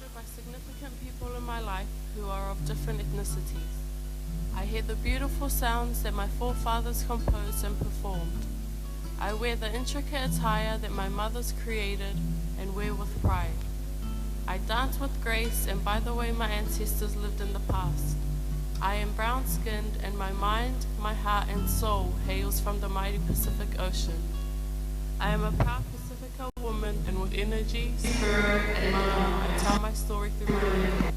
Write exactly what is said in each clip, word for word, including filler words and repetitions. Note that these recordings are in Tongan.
By significant people in my life who are of different ethnicities. I hear the beautiful sounds that my forefathers composed and performed. I wear the intricate attire that my mothers created and wear with pride. I dance with grace and by the way my ancestors lived in the past. I am brown-skinned and my mind, my heart and soul hails from the mighty Pacific Ocean. I am a proud Pacific woman, and with energy, spirit, and mind, I tell my story through my music.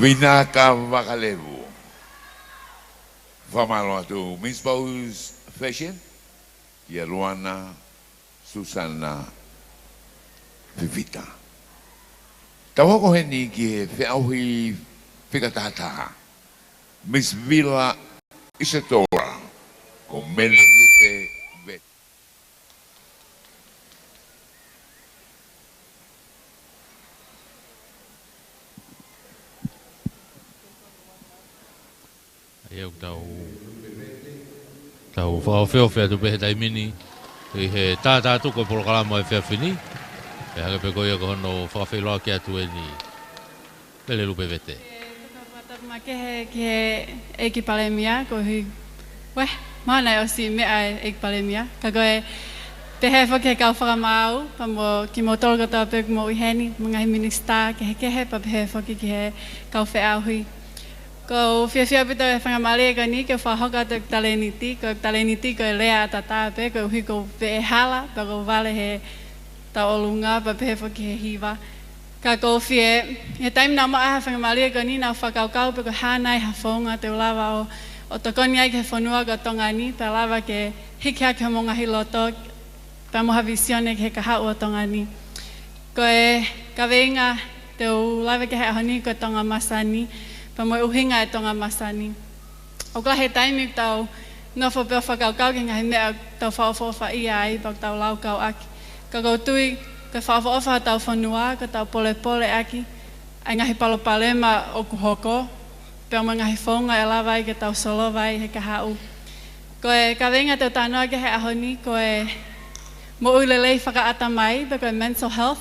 Vinaka vakalevu. Fakamālō atu Miss Bowes Fashion, kia Luana Susana Fifita. Tau hoko heni ki he feʻauhi fika tahataha. Miss Vila Isadora, ko Mele Lupe Vete. ʻA ia ʻoku tau, tau fakaofeofe atu pē he taimi ni, ʻi he tātātuku e polokalama ʻo e efiafi ni, pea hangē pē ko ia ko hono fakafeʻiloaki atu eni. Mele Lupe Vete. Fakatapu makehe ki he ʻEiki Palēmia, koeʻuhi, uē, mahalo naʻe ʻosi meʻa e ʻEiki Palēmia. Ka ko e pehē foki ki he kau fakamaau, pea mo kimoutolu kotoa pē ʻoku mou ʻi heni, mo e ngaahi minisitā kehekehe, pea pehē foki ki he kau feʻauhi. ʻOku ou fiefia ʻaupito he faingamālie ko eni ke fakahoko atu ʻeku talēniti, ko ʻeku talēniti ko e lea ʻataʻatā pē, koeʻuhi ʻoku ou veʻe hala, pea ʻoku ou vale he tauʻolunga, pea pehē foki he hiva. Ka ʻoku ou fie, he taimi naʻa ku maʻu ai ha faingamālie ko eni naʻa ku fakakaukau pe ko e hā nai ha founga te u lava ʻo, ʻo tokoni ai ki he fonua ko Tonga ni, pea lava ke hiki hake homou ngaahi loto, pea mo ha vīsone ki he kahaʻu ʻo Tonga ni. Ko e kaveinga te u lave ki ai he ʻaho ni ko e Tonga Masani, pea mo e ʻuhinga e Tonga Masani. ʻOku lahi e taimi ʻoku tau nofo pē ʻo fakakaukau ki he ngaahi meʻa ʻoku tau fakaʻofoʻofaʻia ai, pea ʻoku tau laukau ʻaki. Ka ʻoku ou tui, ko e fakaʻofoʻofa hotau fonua, ko ʻetau polepole ʻaki ʻa e ngaahi palopalema ʻoku hoko, pea mo e ngaahi founga ʻe lava ai ke tau solova ai he kahaʻu. Ko e kaveinga te u talanoa ki ai he ʻaho ni, ko e moʻui lelei fakaʻatamai, pe ko e mental health.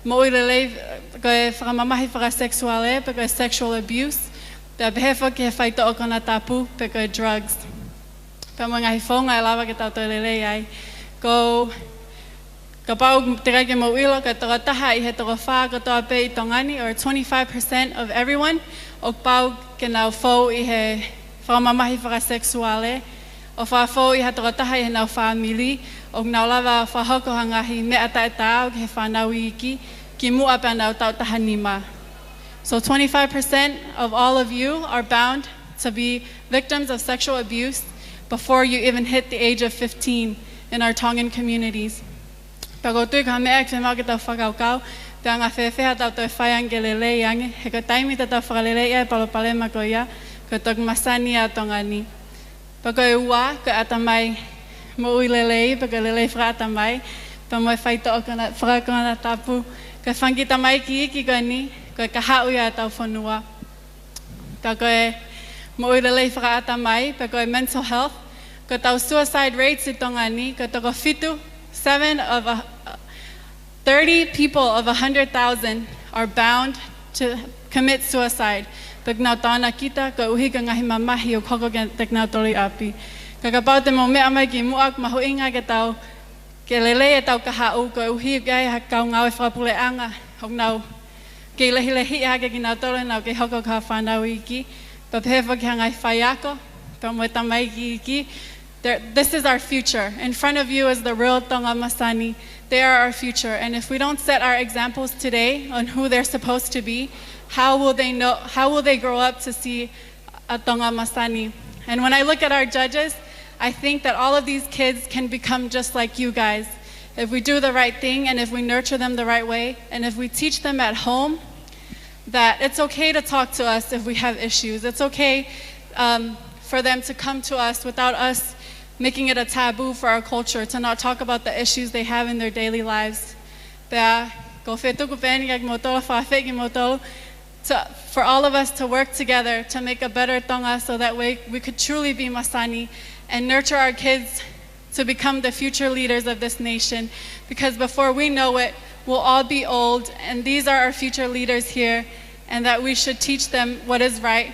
Moʻui lelei, ko e fakamamahi fakasekisuale, pe ko e sexual abuse. Pea pehē foki ki he faitoʻo konatapu, pe ko e drugs. Pea mo e ngaahi founga ʻe lava ke tau toe lelei ai. Ko Kapau te ke ʻai ke mou ʻilo, ko e toko taha ʻi he toko fā kotoa pē ʻi Tonga ni, or twenty-five percent of everyone, ʻoku pau ke nau fou ʻi he fakamamahi fakasekisuale, ʻo fakafou ʻi ha toko taha ʻi heʻenau fāmili, ʻoku nau lava fakahoko ha ngaahi meʻa taʻetaau ki he fānau iiki, kimuʻa pea nau taʻu taha nima. So twenty-five percent of all of you are bound to be victims of sexual abuse before you even hit the age of fifteen in our Tongan communities. Pea ʻoku ou tui ko ha meʻa ʻe fiemaʻu ke tau fakakaukau, pe ʻe anga fēfē haʻatau toe fai ange ke lelei ange, he ko e taimi te tau fakaleleiʻi ai e palopalema ko ia, ko e toki masani ʻa Tonga ni. Pea ko e ua, ko e ʻatamai moʻui lelei, pea ko e lelei fakaʻatamai, pea mo e faitoʻo kona-, fakakonatapu, ko e fanga kiʻi tamaiki iiki ko eni, ko e kahaʻu ia ʻetau fonua. Pea ko e moʻui lelei fakaʻatamai, pea ko e mental health, ko ʻetau suicide rates ʻi Tonga ni, ko e toko fitu, seven of a, thirty people of a hundred thousand are bound to commit suicide. Pea ʻoku nau tānaki kita, koeʻuhi ko e ngaahi mamahi ʻoku hoko kiate kinautolu ʻi ʻapi. Ka kapau te mou meʻa mai kimuʻa, ʻoku mahuʻinga ke tau, ke lelei ʻetau kahaʻu, koeʻuhi ʻoku ʻi ai ha kau ngāue fakapuleʻanga, ʻoku nau kei lehilehiʻi hake kinautolu ʻenau kei hoko ko ha fānau iiki, pea pehē foki ki he ngaahi faiako, pea mo e tamaiki iiki. There, this is our future. In front of you is the real Tonga Masani. They are our future. And if we don't set our examples today on who they're supposed to be, how will they know, how will they grow up to see a Tonga Masani? And when I look at our judges, I think that all of these kids can become just like you guys. If we do the right thing and if we nurture them the right way, and if we teach them at home that it's okay to talk to us if we have issues. It's okay, um, for them to come to us without us making it a taboo for our culture to not talk about the issues they have in their daily lives. Pea, ʻoku ou fie tuku pē eni kiate kimoutolu, fakafeʻiloaki kimoutolu, to, for all of us to work together to make a better Tonga so that way we could truly be Masani and nurture our kids to become the future leaders of this nation. Because before we know it, we'll all be old, and these are our future leaders here, and that we should teach them what is right.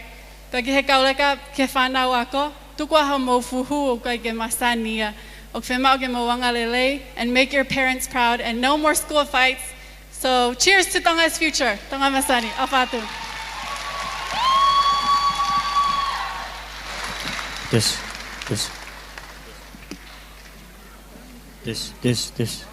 Pea ki he kau leka, ki he fānau ako, tuku ā hoʻomou fuhu ʻoku ʻikai ke masani ia. ʻOku fiemaʻu ke mou angalelei, and make your parents proud, and no more school fights. So, cheers to Tonga's future. Tonga Masani, ʻofa atu. This, this. This, this, this.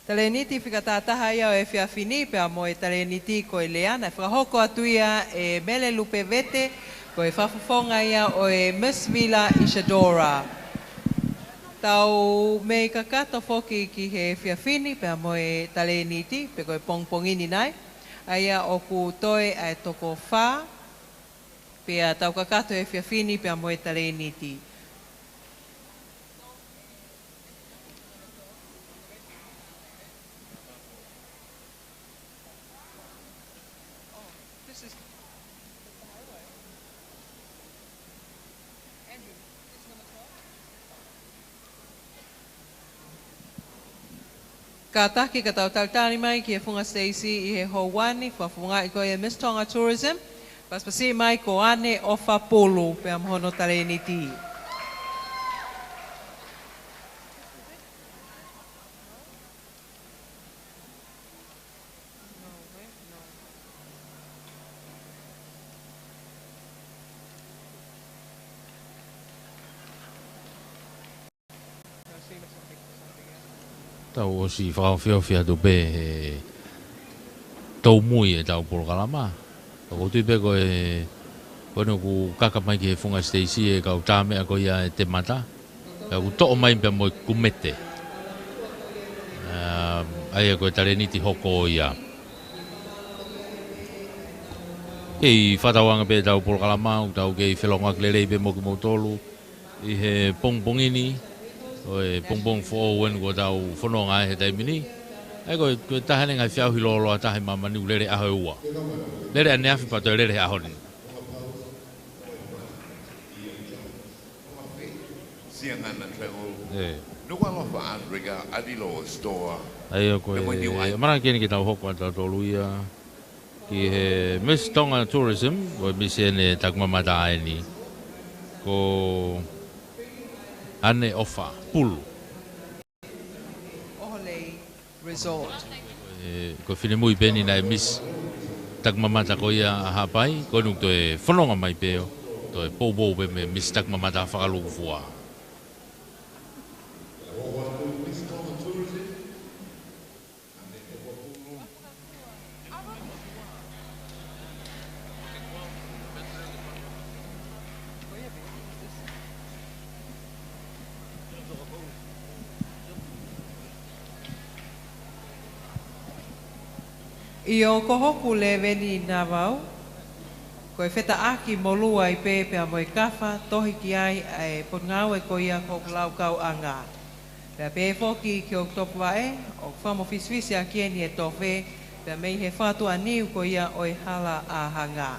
Talēniti fika tahataha ia ʻo e efiafi ni pea mo e talēniti ko e lea naʻe fakahoko atu ia ʻe Mele Lupevete, ko e fakafofonga ia ʻo e Miss Vila Isadora. Tau mei kakato foki ki he efiafi ni pea mo e talēniti, pe ko e pongipongi ni nai, ʻa ia ʻoku toe ʻa e toko fā, pea tau kakato he efiafi ni pea mo e talēniti. Kātaki ka tau talitali mai ki he funga siteisi ʻi he houa ni, fakafofongaʻi ko ia ʻe Miss Tonga Tourism, pasipasi mai ko ʻAne ʻOfapulu, pea mo hono talēniti. Tau ʻosi fakaofiofi atu pē he tōmui ʻetau polokalama. Ka ʻoku ou tui pē ko e, ko eni ʻoku kaka mai ki he funga siteisi e kau tā meʻa ko ia ʻe Temata. Pea ʻoku toʻo mai pea mo e kumete. ʻA, ʻa ia ko e talēniti hoko ia. Kei fakatauange pē ʻetau polokalama, ʻoku tau kei felongoaki lelei pē mo kimoutolu ʻi he pongipongi ni. ʻo e pongipongi foʻou eni kuo tau fononga ai he taimi ni. ʻA ia ko e, ko e taha eni e ngaahi feʻauhi lōloa taha ʻi māmani ʻoku lele ʻaho ʻe ua. Lele ʻaneafi pea toe lele he ʻaho ni. Siangana Travel. ʻE. Nukuʻalofa Andrika, ʻAliloa Store. ʻA ia ko e, Pemoni Uai. Manako eni ke tau hoko atu ʻa tautolu ia ki he Miss Tonga Tourism, ko e Miss eni takimamata eni. Ko ʻAneʻofa Pulu. ʻOholei Resort. ʻE, ko e finemui pē eni naʻe Miss takimamata ko ia ʻa Haʻapai, ko eni ʻoku toe fononga mai pē ʻo toe poupou pē mei he Miss takimamata fakalūkufua. ʻIo, ko hoku lēveni naʻa vau, ko e fetaʻaki mo Luai pē pea mo e kafa, tohi ki ai ʻa e potungāue ko ia ko hoku laukauʻanga. Pea pehē foki ki hoku topuvaʻe, ʻoku fakamofisifisi ʻaki eni e tofe, pea mei he fakatuʻaniu ko ia ʻo e Hala ʻa Hanga.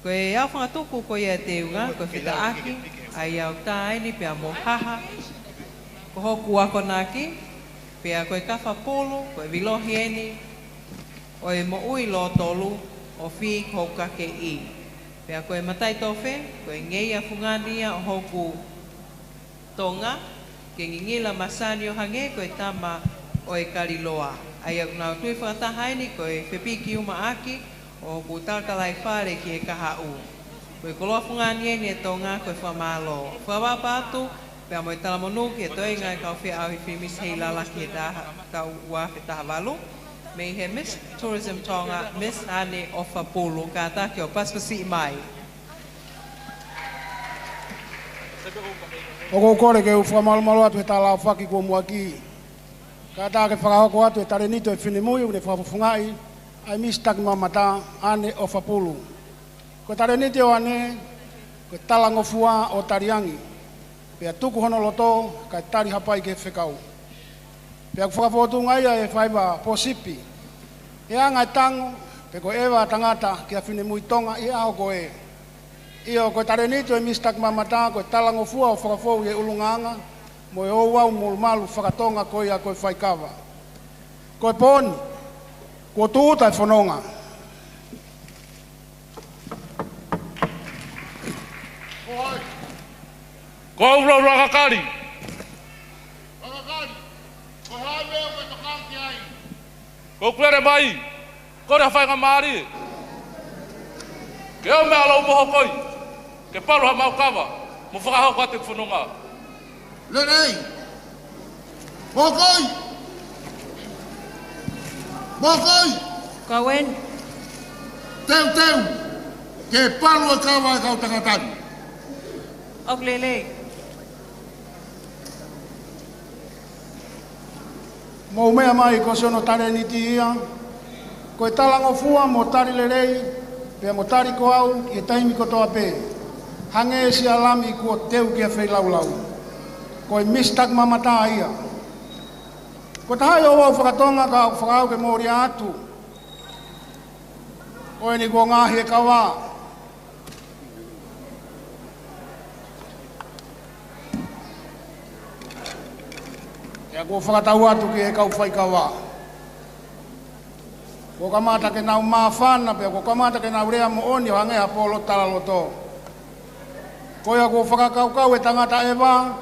Ko e au fakatuku ko ia e teunga, ko e fetaʻaki, ʻa ia ʻoku tā eni pea mo Haha, ko hoku akonaki, pea ko e kafa pulu, ko e vilohi eni ʻo e moʻui lōtolu, ʻo Fī ko hoku kakeʻi. Pea ko e mataʻitofe, ko e ngeia fungani ia ʻo hoku Tonga, ke ngingila masani ʻo hangē ko e tama ʻo e Kaliloa. ʻA ia ʻoku nau tui fakataha eni ko e fepiki uma ʻaki ʻo hoku takalaifale ki he kahaʻu. Ko e koloa fungani eni e Tonga ko e fakamālō. Fakatapu atu, pea mo e talamonū ki he toenga e kau feʻauhi fili Miss Heilala ki he taha, taʻu ua afe taha valu. Mei he Miss Tourism Tonga, Miss ʻAneʻofa Pulu, kātaki ʻo pasipasiʻi mai. ʻOku ou kole ke u fakamalumalu atu he talafaki kuo muʻaki. Kātaki ke fakahoko atu e talēniti ʻo e finemui ʻoku ne fakafofongaʻi ʻa e Miss takimamata, ʻAneʻofa Pulu. Ko e talēniti ʻo ʻAne, ko e talangofua ʻo tali angi. Pea tuku hono loto, kae tali Haʻapai ki he fekau. Pea ʻoku fakafōtunga ia he faiva pōsipi. He anga e tango, pe ko e ʻeva ʻa tangata ki ha finemui Tonga ʻi he ʻaho ko ē. ʻIo, ko e talēniti ʻo e Miss takimamata, ko e talangofua ʻo fakafou ʻi he ʻulungaanga, mo e ouau molumalu fakatonga ko ia ko e faikava. Ko e pō ni, kuo tūʻuta e fononga. Ko au lau lakakali. Lakakali, ko e hā e meʻa ʻoku ke tokanga ki ai? Ko ʻeku lele mai, kole ha faingamālie ke ʻomi ʻa loʻu mohokoi, ke palu ha mau kava, mo fakahoko atu e fononga. Lelei. Mohokoi. Mohokoi. Kau eni. Teuteu ke palu e kava e kau tangata ni. ʻOku lelei. Mou meʻa mai, ko siʻono talēniti ia. Ko e talangofua mo tali lelei, pea mo tali ko au ʻi he taimi kotoa pē. Hangē siʻa lami kuo teu ki ha feilaulau. Ko e Miss takimamata ia. Ko e taha ia ʻo e ouau fakatonga ka ʻoku fakaʻau ke mōlia atu. Ko eni kuo ngaohi e kava. Pea kuo fakatau atu ki he kau faikava. Kuo kamata ke nau māfana, pea kuo kamata ke nau lea moʻoni ʻo hangē ha polo talaloto. Ko ia kuo fakakaukau e tangata ʻeva,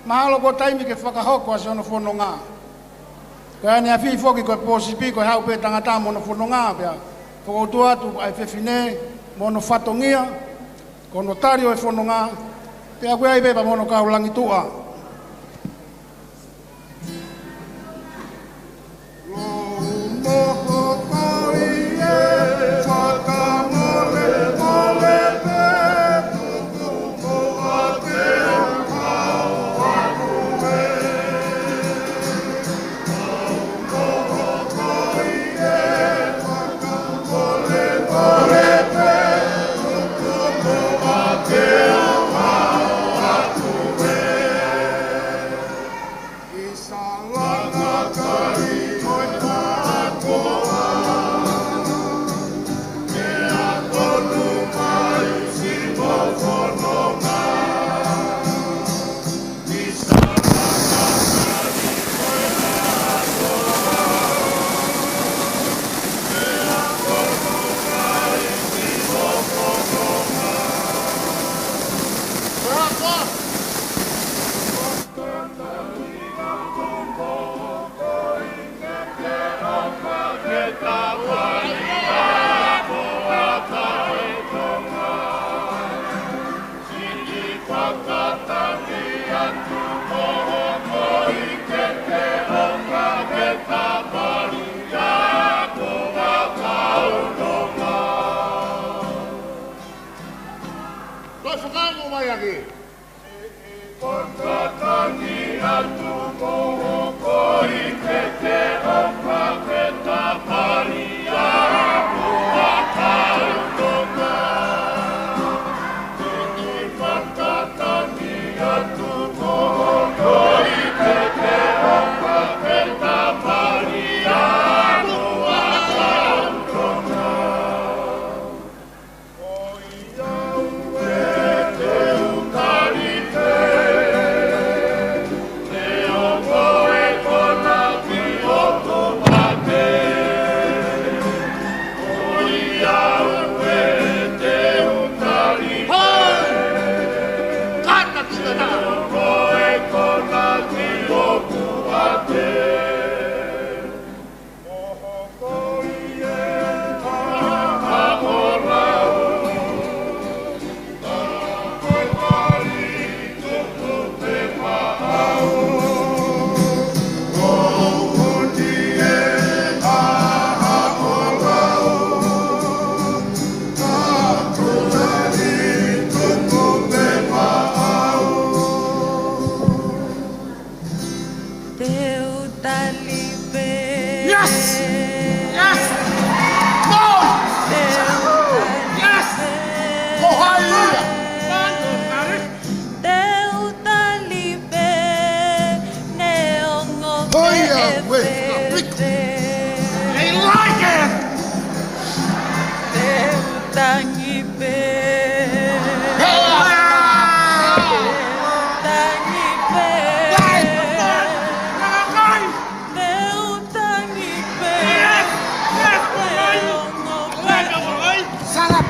mahalo ko e taimi ke fakahoko ʻa siʻono fononga. Ko e ʻaneafi foki ko e pōsipi, ko e haʻu pē tangata mo hono fononga pea. Fakautu atu ʻa e fefine mo hono fatongia, ko hono tali ʻo e fononga, pea ko ia ai pē pea mo hono kau langituʻa. Ko e fakaongo mai ake. Te u tali pē. Yes! Yes! No! Te u tali Yes! pē. Ko hai ia? Te u tali pē, neongo Ko ia, pe we, fēfē. They like it! Te u tangi pē. Tangi pē. Te u tangi pē. Yes! Yes! Neongo pe Shut up!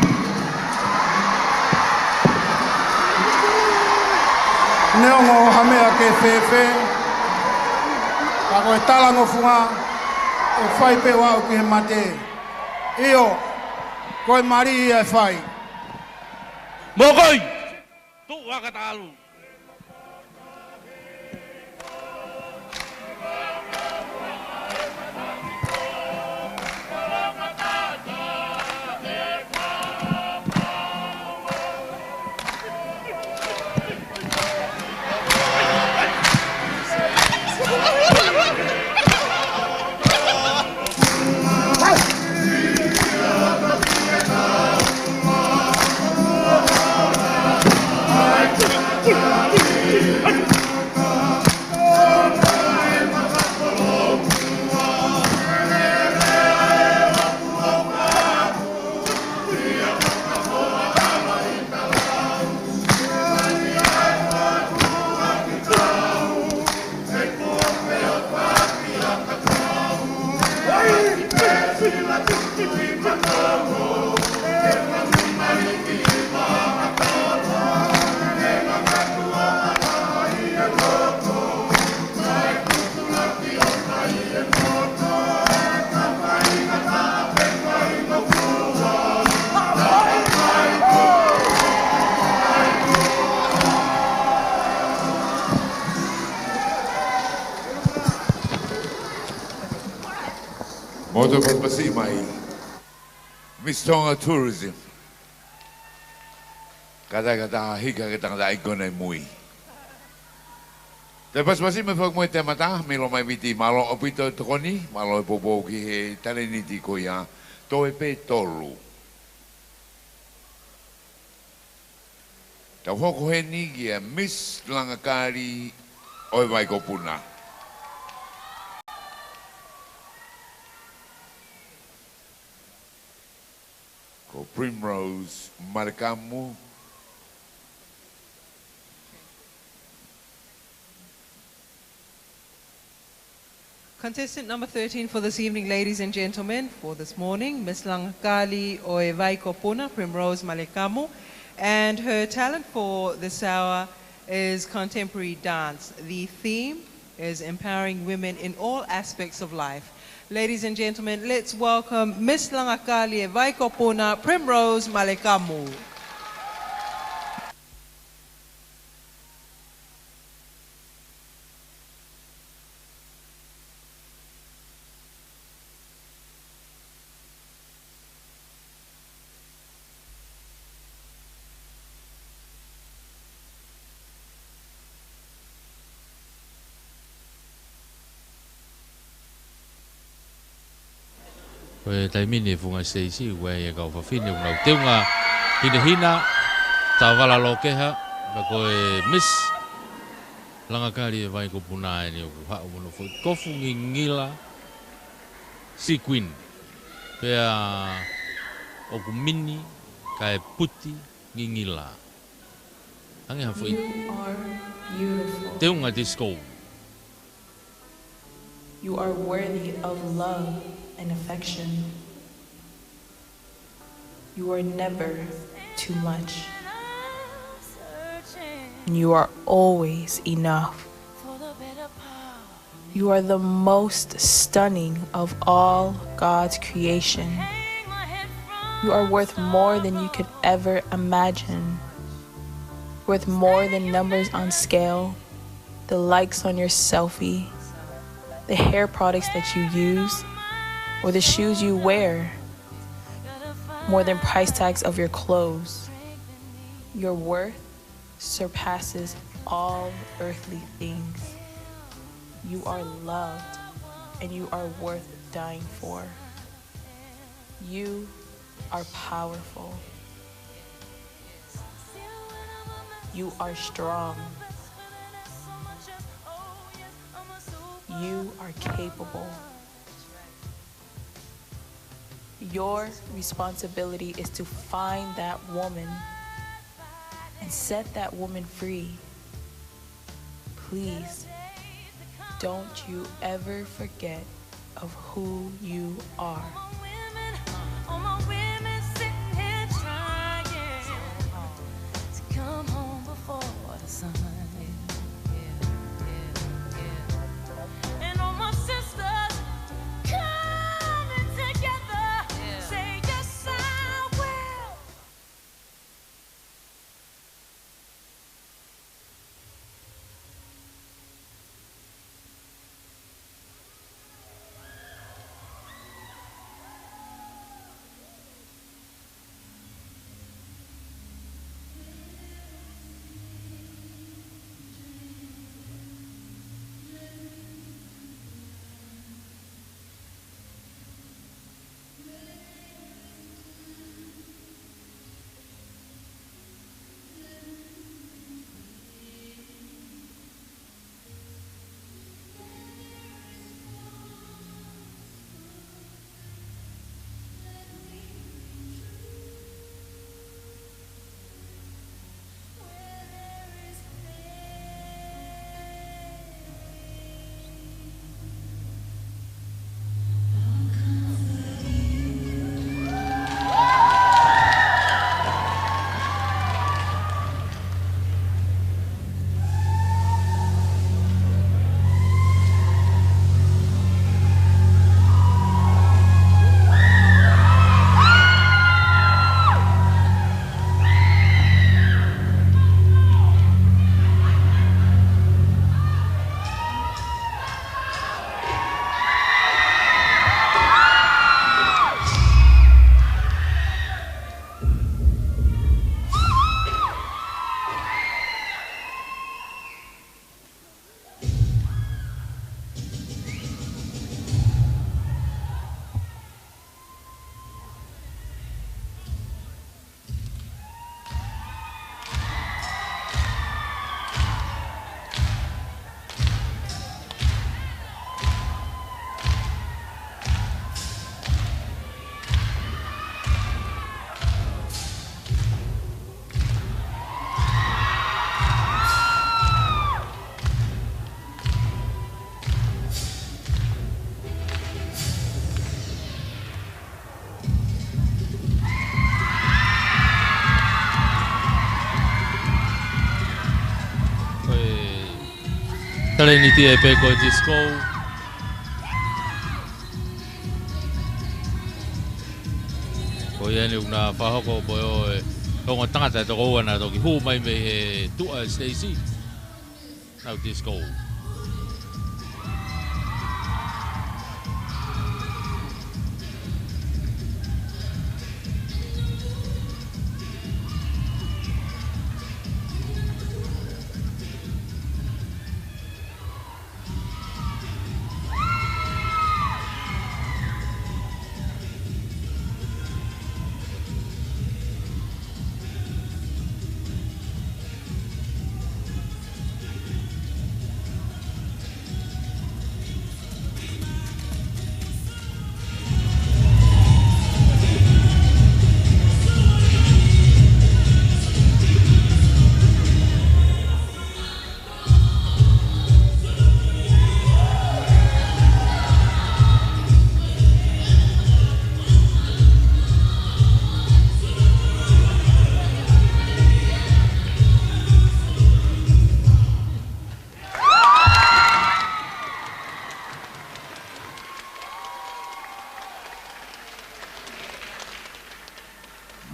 Neongo ha meʻa ke fēfē, ka ko e talangofua, ʻe fai pē ʻo aʻu ki he mate. ʻIo, ko e mali ia ʻe fai. Mokoi! Tuʻu ʻa ka talu. Mou toe pasipasi mai. Miss Tonga Tourism. Kātaki ʻa Tahika ke tangata ʻi kona ʻi mui. Toe pasipasi mai foki mo e Temata, mei Lomaiviti, mālō ʻaupito e tokoni, mālō e poupou ki he talēniti ko ia, toe pē tolu. Tau hoko heni kia Miss Langakali ʻo e Vaikopuna. Primrose Malekamu. Contestant number thirteen for this evening, ladies and gentlemen, for this morning, Miss Langakali ʻo e Vaikopuna, Primrose Malekamu, and her talent for this hour is contemporary dance. The theme is empowering women in all aspects of life. Ladies and gentlemen, let's welcome Miss Langakali ʻo e Vaikopuna, Primrose Malekamu. Ko e taimi ni, funga Seisi, ʻoku ʻi ai e kau fafine ʻoku nau teunga hinehina, tavala lokeha, ka ko e Miss Langakali ʻo e Vaikopuna eni ʻoku haʻu mo hono foʻi kofu ngingila, sequin. Pea ʻoku mini kae puti ngingila. Hangē ha foʻi You are beautiful. Teunga disco. You are worthy of love and affection. You are never too much. And you are always enough. You are the most stunning of all God's creation. You are worth more than you could ever imagine, worth more than numbers on scale, the likes on your selfie, the hair products that you use, or the shoes you wear, more than price tags of your clothes. Your worth surpasses all earthly things. You are loved and you are worth dying for. You are powerful. You are strong. You are capable. Your responsibility is to find that woman and set that woman free. Please, don't you ever forget of who you are. All my women, all my women sitting here trying to come home before the sun. And all my sisters coming together. Say, "Yes, I will." Talēniti ē pē ko e Disco. Ko ia ʻeni ʻoku na fakahoko pē ʻo e ongo tangata ʻe toko ua naʻe toki hū mai mei he tuʻa ʻo Stacy. Nau Disco.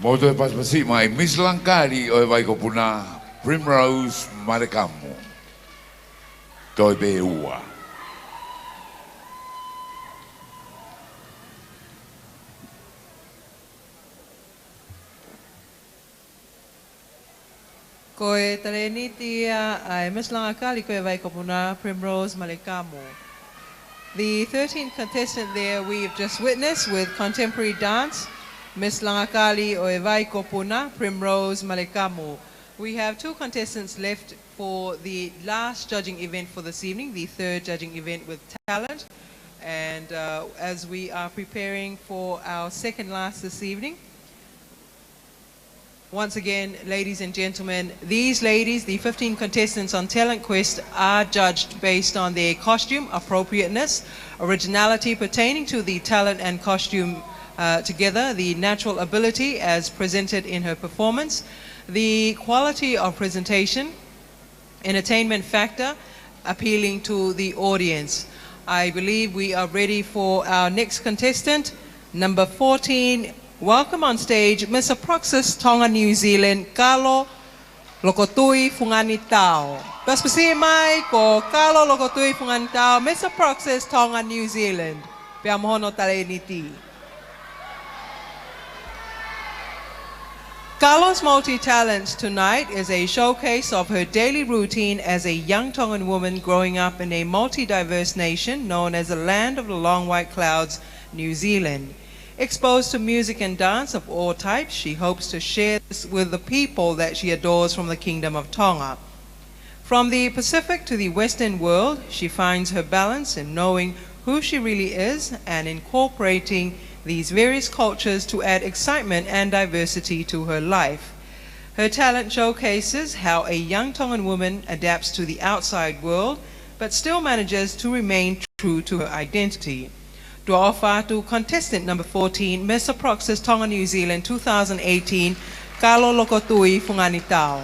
Mo toe pasipasi mai Miss Langakali ʻo e Vaikopuna, Primrose Malekamu. Toe pē ua. Ko e talēniti ia ʻa e Miss Langakali ko e Vaikopuna, Primrose Malekamu. The thirteenth contestant there we've just witnessed with contemporary dance, Miss Langakali ʻo e Vaikopuna, Primrose Malekamu. We have two contestants left for the last judging event for this evening, the third judging event with talent. And, uh, as we are preparing for our second last this evening, once again, ladies and gentlemen, these ladies, the fifteen contestants on Talent Quest, are judged based on their costume appropriateness, originality pertaining to the talent and costume, uh, together, the natural ability as presented in her performance, the quality of presentation, entertainment factor appealing to the audience. I believe we are ready for our next contestant, number fourteen. Welcome on stage, Miss Apraxis Tonga New Zealand, Kalo Lokotui Funganitao. Pasipasi mai ko Kalo Lokotui Funganitao, Miss Apraxis Tonga New Zealand. Pea mo hono talēniti. Kalo's multi-talent tonight is a showcase of her daily routine as a young Tongan woman growing up in a multi-diverse nation known as the Land of the Long White Clouds, New Zealand. Exposed to music and dance of all types, she hopes to share this with the people that she adores from the Kingdom of Tonga. From the Pacific to the Western world, she finds her balance in knowing who she really is and incorporating these various cultures to add excitement and diversity to her life. Her talent showcases how a young Tongan woman adapts to the outside world, but still manages to remain true to her identity. Tuʻa ʻofa atu, contestant number fourteen, Miss Apraxis Tonga New Zealand two thousand eighteen, Kalo Lokotui Funganitao.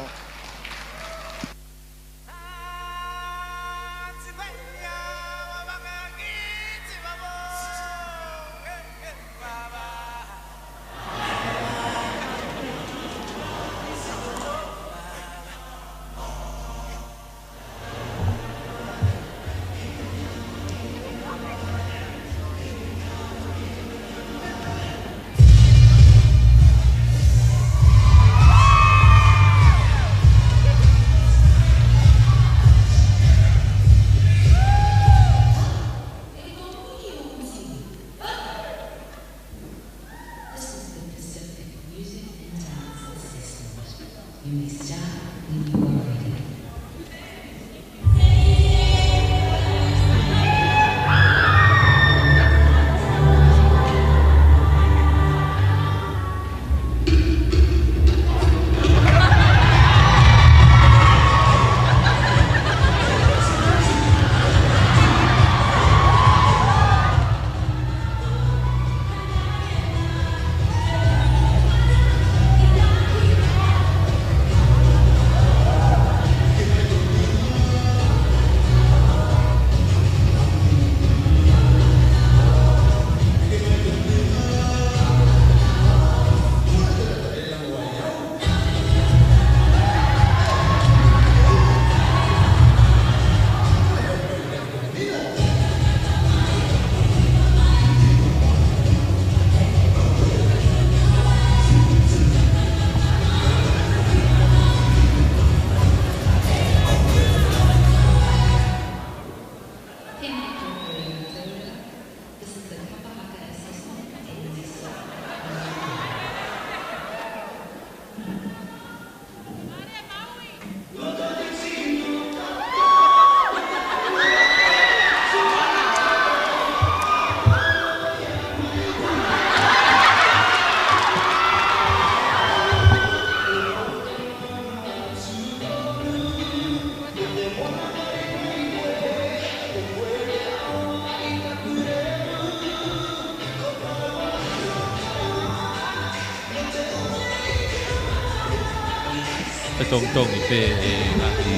ʻE tongitongi pē ʻe ngaahi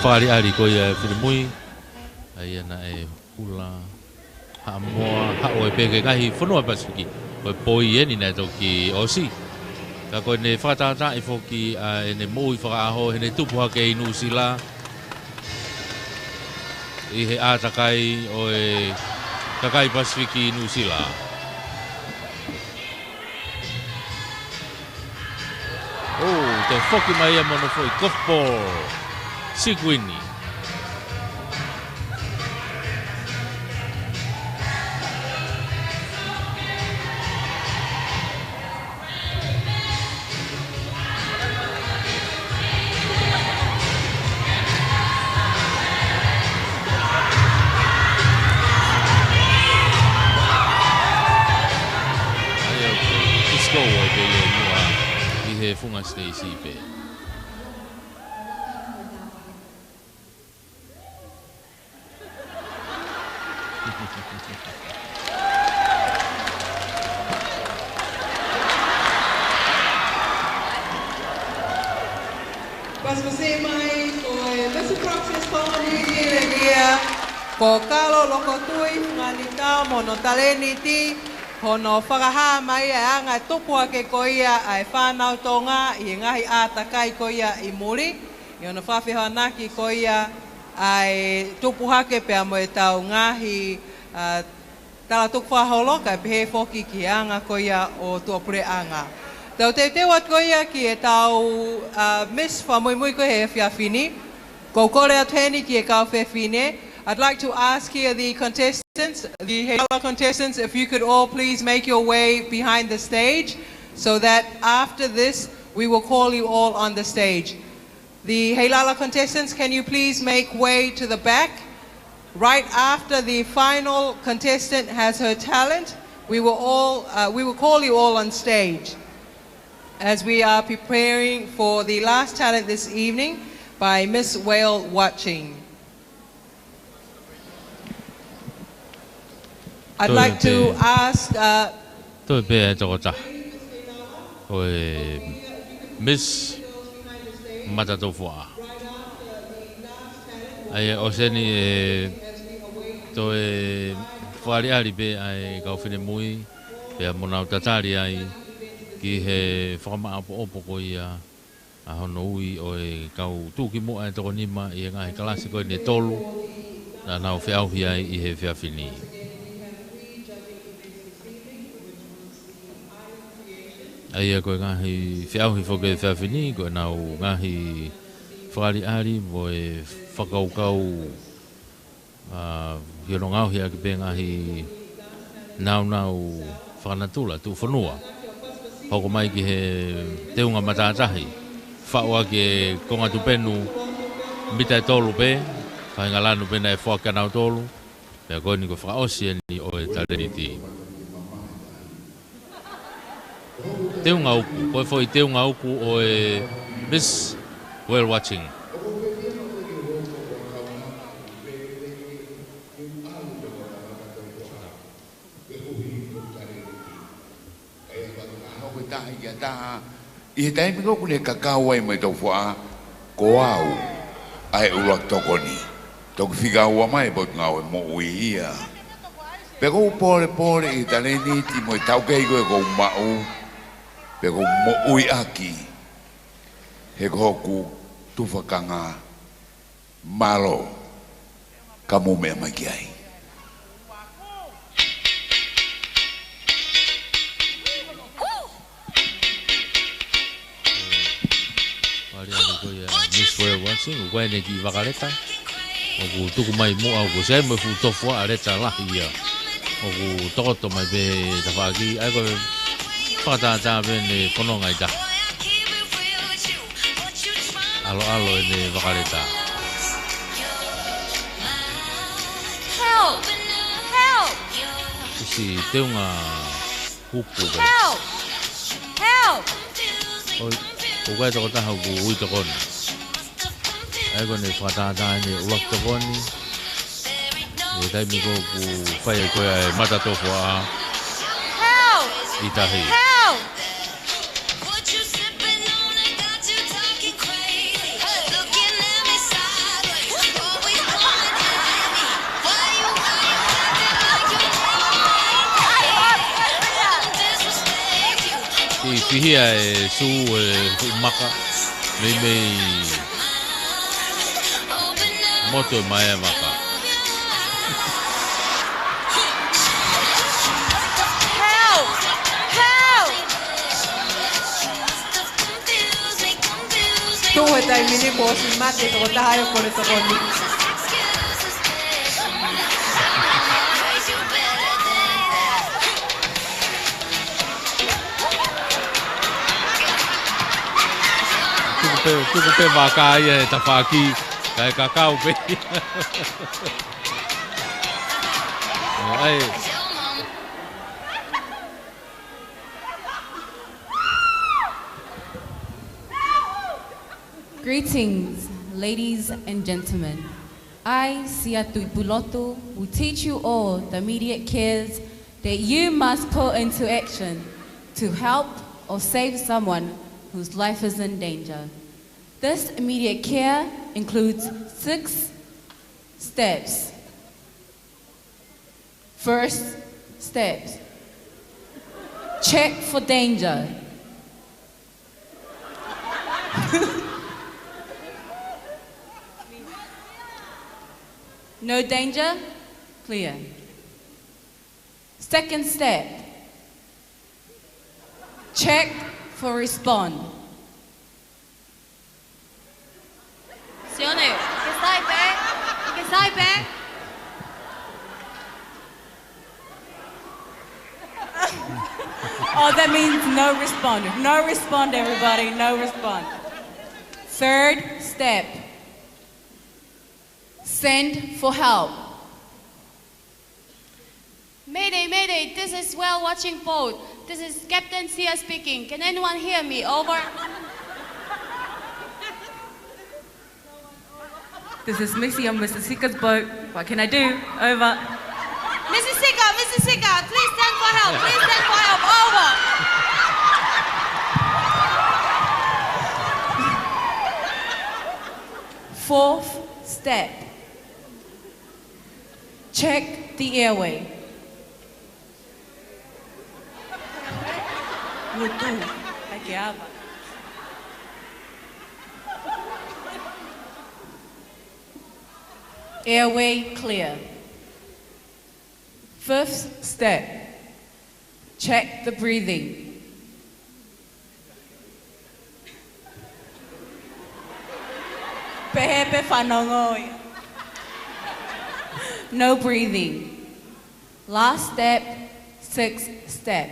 fakaʻaliʻali ko ia ʻa e finemui. ʻA ia naʻe hula Haʻamoa, haʻu ai pē ki he ngaahi fonua Pasifiki. Ko e poi eni naʻe toki ʻosi. Ka ko ʻene fakatātaaʻi foki ʻa ʻene moʻui fakaʻaho, heʻene tupu hake ʻi Nuʻusila. ʻI he ʻātakai ʻo e kakai Pasifiki ʻi Nuʻusila. ʻO, toe foki mai ia mo hono foʻi golf ball. Sikuini. ʻA ia ko e disco ʻa e pele muʻa ʻi he funga siteisi pē. Pasipasi mai ko e Miss Apprentice Colony New Zealand ia, ko Kalo Lokotui Funganitao mo hono talēniti, hono fakahā mai ʻa e anga e tupu hake ko ia ʻa e fānau Tonga ʻi he ngaahi ʻātakai ko ia ʻi muli, ʻi hono fakafehoanaki ko ia ʻa e tupu hake pea mo ʻetau ngaahi, ā, tala tukufakaholo kae pehē foki ki he anga ko ia ʻo tuʻapuleʻanga. Tau teuteu atu ko ia ki heʻetau, ā, Miss fakamuimui ko ia he efiafi ni. Ko e kole atu heni ki he kau fefine. I'd like to ask here the contestants, the Heilala contestants, if you could all please make your way behind the stage so that after this we will call you all on the stage. The Heilala contestants, can you please make way to the back? Right after the final contestant has her talent, we will all, uh, we will call you all on stage as we are preparing for the last talent this evening by Miss Whale Watching. I'd Toe like to pē. ask, uh, Toe pē ʻa e tokotaha. Ko e Miss Matatofuaʻa. ʻA ia ʻosi eni ʻe toe fakaʻaliʻali pē ʻa e kau finemui, pea mo nau tatali ai ki he fakamāʻopoʻopo ko ia ʻa hono ui ʻo e kau tuʻukimuʻa ʻe toko nima ʻi he ngaahi kalasi ko eni ʻe tolu naʻa nau feʻauhi ai ʻi he efiafi ni. ʻA ia ko e ngaahi feʻauhi foki ʻo e efiafi ni, ko ʻenau ngaahi fakaʻaliʻali mo e fakakaukau ʻa, ʻi hono ngaohi ʻaki pē ngaahi nāunau fakanatula tuʻufonua. Hoko mai ki he teunga matātahi. Faʻu ʻaki e konga tupenu mita ʻe tolu pē, faʻahinga lanu pē naʻe foaki kia nautolu. Pea ko eni ko e fakaʻosi eni ʻo e talēniti. Teunga uku, ko e foʻi teunga uku ʻo e Miss Whale Watching. ʻI he taimi ko ē ʻoku ne kakau ai mo e tofuaʻa, ko au ʻa e ʻuluaki tokoni. Toki fika ua mai e Potungāue Moʻui ia. Pea ʻoku ou pōlepole ʻi he talēniti mo e taukei ko ē ʻoku ou maʻu, pea ʻoku ou moʻui ʻaki, he ko hoku tufakanga. Mālō, ka mou meʻa mai ki ai. Pali atu ko ia Miss Whale Watching, ʻoku ʻi ai ʻene kiʻi vakaleta. ʻOku tuku mai muʻa, ʻoku ʻosi ai mo e fuʻu tofuaʻa leta lahi ia. ʻOku tokoto mai pē tafaʻaki, ʻa ia ko e fakatātā pē ʻene fononga ʻi tahi. ʻAloʻalo ʻene vakaleta. Help! Help! ʻIsi teunga kupu pē. Help! Help! ʻOi, ʻoku ʻi ai e tokotaha ʻoku ui tokoni. ʻA ia ko ʻene fakatātā ʻene ʻuluaki tokoni. ʻI he taimi ko ē ʻoku fai ai ko ē ʻa e matatofuaʻa. Help! ʻI tahi. Help! What you sipping on? I got you talking crazy. Pihia e sū e fuʻu maka, meimei moto mai e maka. Help! Help! Tuʻu he taimi ni kuo ʻosi mate tokotaha ʻo kole tokoni. Tuku pē, tuku pē maka ia he tafaʻaki, kae kakau pē. ʻAi. Greetings, ladies and gentlemen. I, Sia Tuʻipulotu, will teach you all the immediate cares that you must put into action to help or save someone whose life is in danger. This immediate care includes six steps. First steps. Check for danger. No danger? Clear. Second step. Check for respond. Sione, ʻikai sai pē, ʻikai sai pē. Oh, that means no respond. No respond, everybody. No respond. Third step. Send for help. Mayday, mayday, this is whale watching boat. This is Captain Sia speaking. Can anyone hear me? Over. This is Missy on Mister Sika's boat. What can I do? Over. Mister Sika, Mister Sika, please send for help. Please send for help. Over. Fourth step. Check the airway. Mutu, ʻai ke ava. Airway clear. Fifth step. Check the breathing. Pehē pē fanongo ia. No breathing. Last step, sixth step.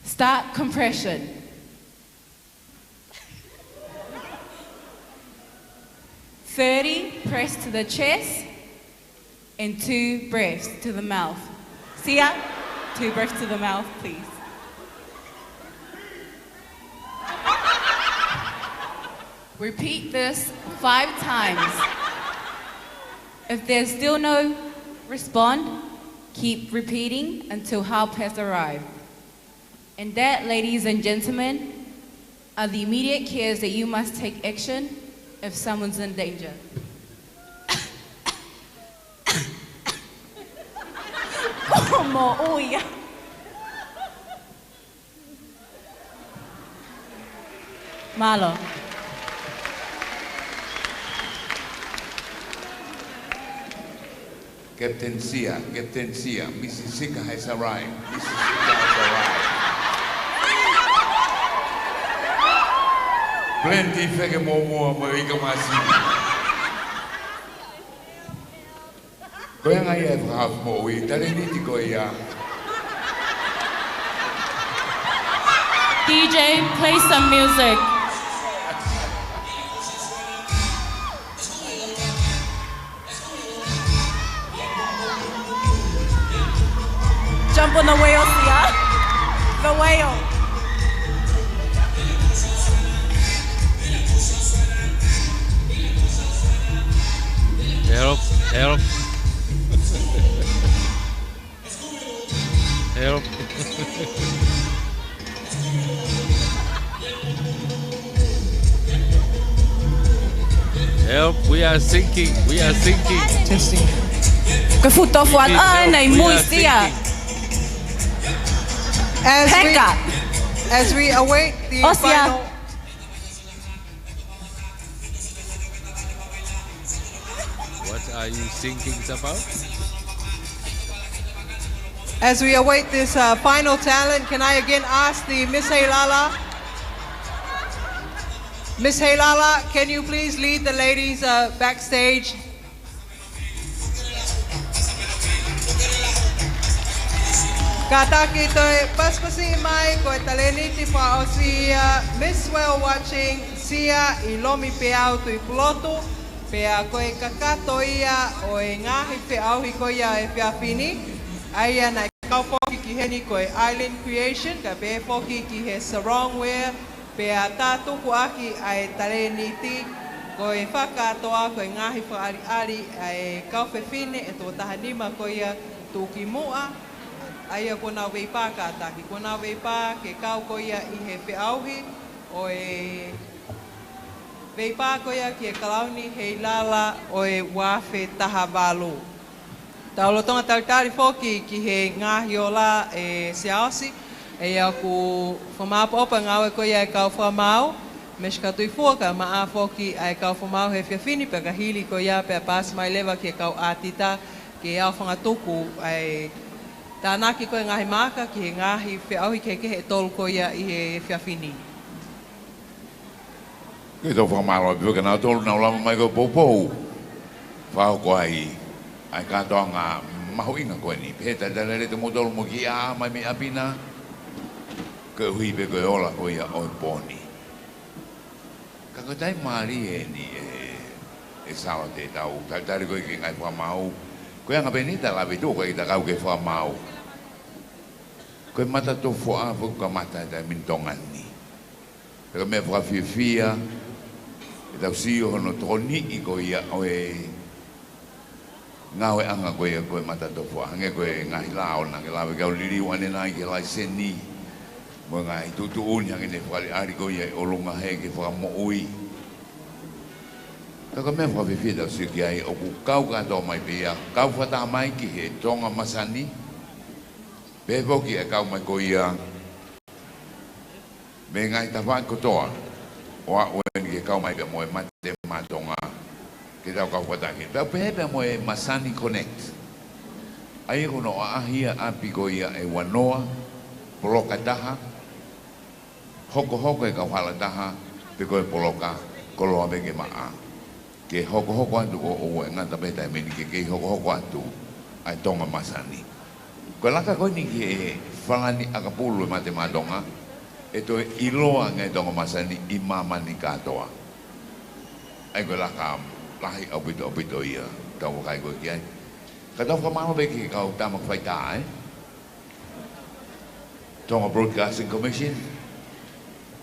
Start compression. Thirty, press to the chest, and two breaths to the mouth. Sia, two breaths to the mouth, please. Repeat this five times. If there's still no respond, keep repeating until help has arrived. And that, ladies and gentlemen, are the immediate cares that you must take action if someone's in danger. Moʻui ia. Mālō. Captain Sia, Captain Sia, Missus Sika has arrived. Missus Sika has arrived. Plenty feke mōmoa mo e ika māsini. Ko e anga ia e fakahaofi moʻui, taleniti ko ia. D J, play some music. Jump on the whale, Sia. The whale. Help, help. Help. Help, we are sinking, we are sinking. Testing. Ko e fuʻu tofu ʻana, ʻai nai mui Sia. As we, Peka. As we await the ʻOsi ia. Final. What are you thinking about? As we await this, uh, final talent, can I again ask the Miss Heilala? Miss Heilala, can you please lead the ladies, uh, backstage? Kātaki toe pasipasi mai ko e talēniti fakaʻosi ia, Miss Whale Watching, Sia ʻi Lomipeau Tuʻipulotu, pea ko e kakato ia ʻo e ngaahi feʻauhi ko ia ʻo e efiafi ni, ʻa ia naʻe kau foki ki heni ko e Island Creation, kae pehē foki ki he Sarong Wear, pea tā tuku ʻaki ʻa e talēniti, ko e fakakātoa, ko e ngaahi fakaʻaliʻali ʻa e kau fefine ʻe toko taha nima ko ia tuʻukimuʻa, ʻa ia kuo nau veipā kātaki, kuo nau veipā ke kau ko ia ʻi he feʻauhi ʻo e veipā ko ia ki he Kalauni Heilala ʻo e ua afe taha valu. Tau lolotonga talitali foki ki he ngaahi ola ʻe Siaosi, ʻa ia ʻoku fakamāʻopoʻopo e ngāue ko ia ʻa e kau fakamaau, Mesi Katuifua, kae ʻumaʻā foki ʻa e kau fakamaau he efiafi ni, pea ka hili ko ia pea pasi mai leva ki he kau ʻātita ke aofangatuku ʻa e tānaki ko e ngaahi maaka ki he ngaahi feʻauhi kehekehe ʻe tolu ko ia ʻi he efiafi ni. Ke tau fakamālō atu ki he kau tolu naʻa nau lava mai ko e poupou fakahoko ai ʻa e kātoanga mahuʻinga ko eni. Pea talitali lelei kimoutolu mo e kiʻi ʻā mai mei ʻapi na, koeʻuhi pē ko e ola ko ia ʻo e pō ni. Ka ko e taimi mālie eni ē, ʻe Salo, te tau talitali ko ē ki he ngaahi fakamaau. Ko e anga pē eni ʻetau lave, tuʻu ko ē ʻetau kau ki he fakamaau. Ko e matatofoʻa foki ʻoku kamata he taimi ni ʻi Tonga ni. Pea ko e meʻa fakafiefia ʻetau sio hono tokoniʻi ko ia ʻo e ngāueʻanga ko ia ko e matatofoʻa, hangē ko e ngaahi lao naʻa ke lave ki ai, liliu ʻanenai ki he laiseni mo e ngaahi tuʻutuʻuni hangē ne fakaʻaliʻali ko ia ʻi ʻolunga he ke fakamoʻui. Ka ko e meʻa fakafiefia ʻetau sio ki ai ʻoku kau kātoa mai pē ia, kau fakataha mai ki he Tonga Masani, pehē foki e kau mai ko ia mei he ngaahi tafaʻaki kotoa ʻo aʻu eni ke kau mai pea mo e Mate Maʻa Tonga ke tau kau fakataha. Pea pehē pea mo e Masani Connect. ʻA ia ko hono ʻaʻahi ʻa e ʻapi ko ia ʻe ua noa, poloka taha, hokohoko e kau hala taha, pe ko e poloka koloa pē ke maʻa. Ke hokohoko atu ʻo, ʻo e ngata pē taimi ni ke kei hokohoko atu ʻa e Tonga Masani. Ko e laka ko eni ki he Falani ʻAkapulu ʻa e Mate Maʻa Tonga, ʻe toe ʻiloa ange e Tonga Masani ʻi māmani kātoa. ʻA ia ko e laka lahi ʻaupito, ʻaupito ia, tau vakai ko ē ki ai. Ka tau fakamālō pē ki he kau tama faitā, ē? Tonga Broadcasting Commission,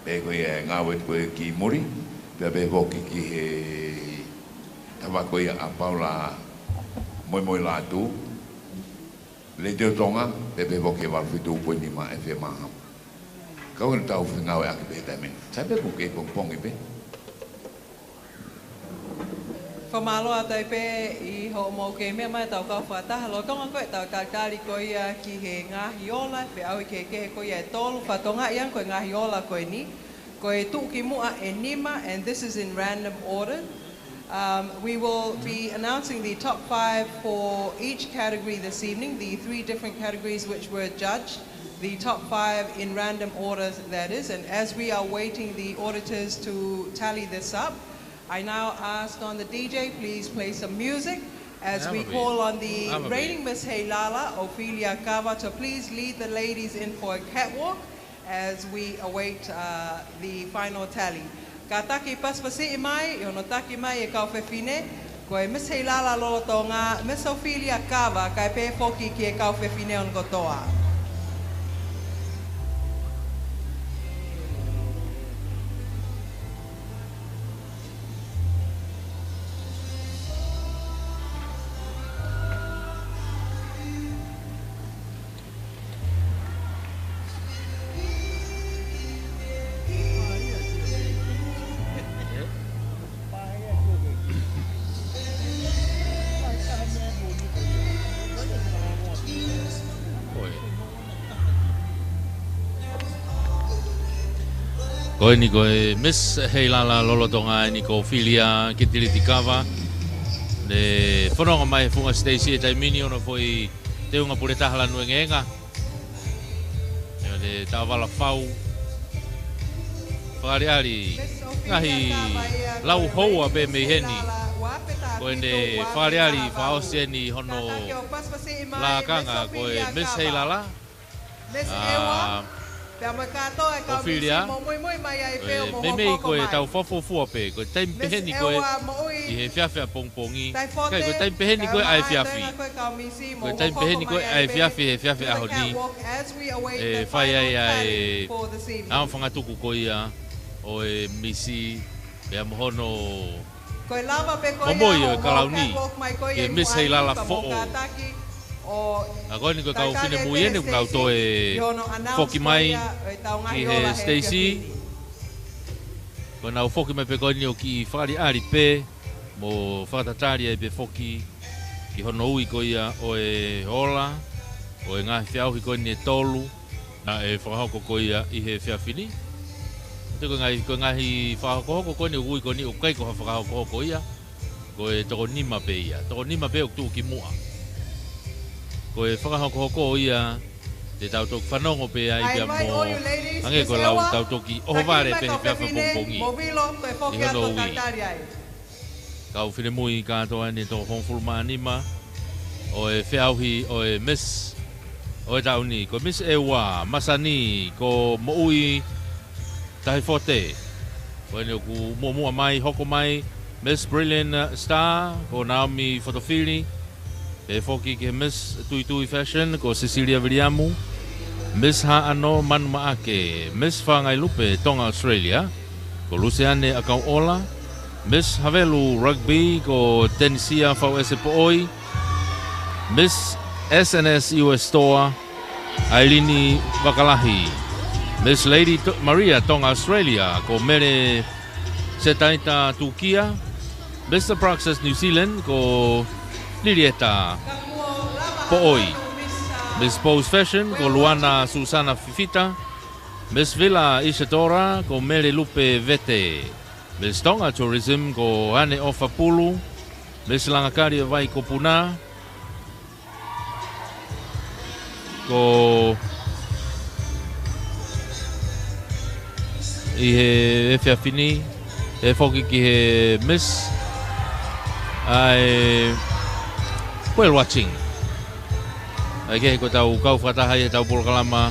pea ko ia ʻa e ngāue ko ē ki muli, pea pehē foki ki he tama ko ia ʻa Paula Moemoelātū, Letiō Tonga, pea pehē foki ki he valu fitu poini nima F M. Ka ʻoku tau fengāueʻaki pē he taimi ni. Sai pē ʻoku kei pongipongi pē. Fakamālō atu ai pē ʻi hoʻomou kei meʻa mai ʻetau kau fakataha. Lolotonga ko ē ʻetau talitali ko ia ki he ngaahi ola, feʻauhi kehekehe ko ia ʻe tolu, fakatokangaʻi ange ko e ngaahi ola ko eni, ko e tuʻukimuʻa ʻe nima, and this is in random order. Um, we will be announcing the top five for each category this evening, the three different categories which were judged, the top five in random order, that is, and as we are waiting the auditors to tally this up, I now ask Don the D J, please play some music as we call on the reigning Miss Heilala, Ophelia Kava, to please lead the ladies in for a catwalk as we await, uh, the final tally. Kātaki pasipasiʻi mai, ʻi hono taki mai e kau fefine, ko e Miss Heilala lolotonga, Miss Ophelia Kava, kae pehē foki ki he kau fefine ʻo kotoa. Ko eni ko e Miss Heilala lolotonga eni ko Filia Kitiliti Kava. Ne fononga mai he funga siteisi he taimi ni ʻi hono foʻi teunga puletaha lanu engeenga. ʻI heʻene taʻovala fau. Fakaʻaliʻali ngaahi lau houa pē mei heni. Ko ʻene fakaʻaliʻali fakaʻosi eni hono lakanga ko e Miss Heilala. Miss ʻEua, pea mo e kātoa e kau Miss, mo muimui mai ai pē ʻo mo meimei ko e tau fakafuofua pē, ko e taimi peheni ko ē ʻi he efiafi ʻapongipongi. Kae ko e taimi peheni ko ē ʻa e efiafi. Ko e taimi peheni ko ē ʻa e efiafi, he efiafi ʻaho ni. ʻE fai ai ʻa e ʻaho fangatuku ko ia ʻo e Misi, pea mo hono momoi ʻo e kalauni ki he Miss Heilala foʻou. ʻA ko eni ko e kau finemui eni ʻoku nau toe foki mai ki he siteisi. Ko ʻenau foki mai pē ko eni ʻo kiʻi fakaʻaliʻali pē mo fakatatali ai pē foki ki hono ui ko ia ʻo e ola ʻo e ngaahi feʻauhi ko eni ʻe tolu naʻe fakahoko ko ia ʻi he efiafi ni. Te ko e ngaahi, ko e ngaahi fakahokohoko ko eni ʻoku ui ko eni ʻoku ʻikai ko ha fakahokohoko ia. Ko e toko nima pē ia. Toko nima pē ʻoku tuʻu ki muʻa. Ko e fakahokohoko ia te tau toki fanongo pē ai pea mo hangē ko e lau tau toki ʻohovale pē he efiafi ʻapongipongi ʻi hono ui. Kau finemui kātoa eni toko hongofulu mā nima ʻo e feʻauhi ʻo e Miss ʻo e taʻu ni. Ko Miss ʻEua, masani ko Moʻui Tahifote. Ko eni ʻoku muʻomuʻa mai, hoko mai, Miss Brilliant Star ko Naomi Fotofili. Pehē foki ki he Miss Tuitui Fashion ko Cecilia Viliamu. Miss Haʻano Manu Maʻake, Miss Fangailupe Tonga Australia ko Luseane ʻAkauʻola. Miss Havelu Rugby ko Tenisia Fauese Poʻoi. Miss S N S U S Store, ʻAilini Vakalahi. Miss Lady To-, Maria Tonga Australia ko Mele Setaita Tukia. Mister Praxis New Zealand ko Lilieta Poʻoi. Miss Pose Fashion ko Luana Susana Fifita. Miss Villa Isadora ko Mele Lupe Vete. Miss Tonga Tourism ko Hane ʻOfa Pulu. Miss Langakali ʻa Vai ko Puna. Ko ʻi he efiafi ni, pehē foki ki he Miss ʻa e Whale Watching. ʻA ia ko e tau kau fakataha ʻi he tau polokalama